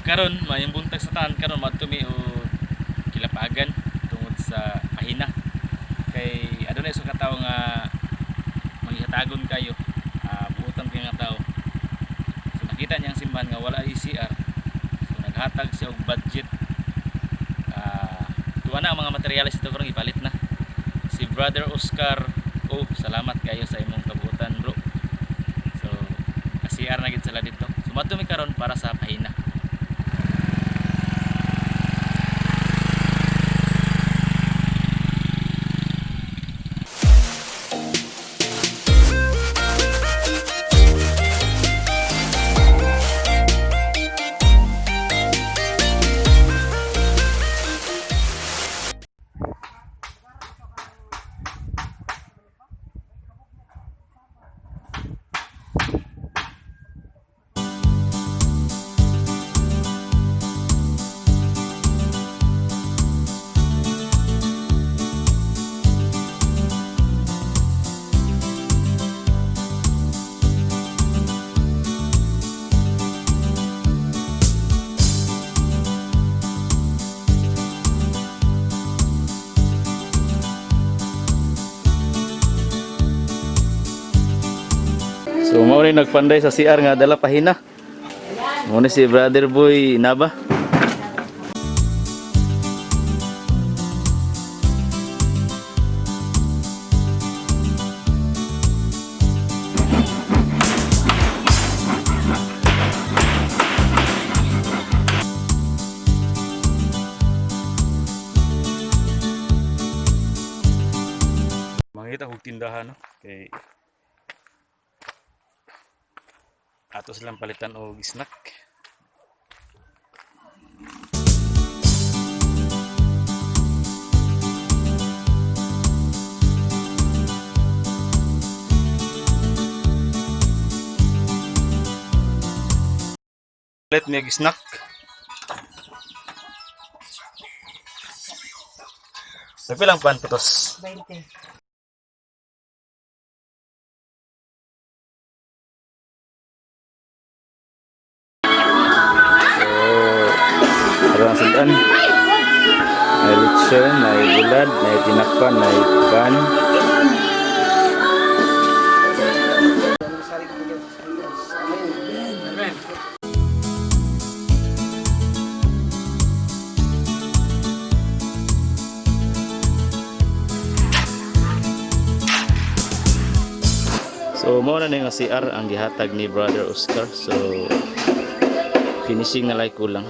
Karon, maayong buntag sa tanan. Karon madto mi og Kilapagan tungod sa pahina. Kay adunay usa ka tawo nga manghihatagon kayo, buotan kay nga tawo. So nakita niya ang simbahan nga wala CR. So naghatag siya og budget. Tuwa na ang mga materyales ito karon ipalit na. Si Brother Oscar, oh, salamat kayo sa imong kabuotan, bro. So CR na gid sila dito. So madto mi karon para sa pahina. So mao ni nagpanday sa CR nga dala pahina. Mao ni si Brother Boy Naba. Mangita og tindahan, no, kay ato silang palitan og snack. Let me snack. Sa pilang pan putos? 20. So, ano ang sundan? May lechon, may bulad, may tinakpan, may pan. So, mao na ni nga CR ang gihatag ni Brother Oscar. So, finishing na lang kulang.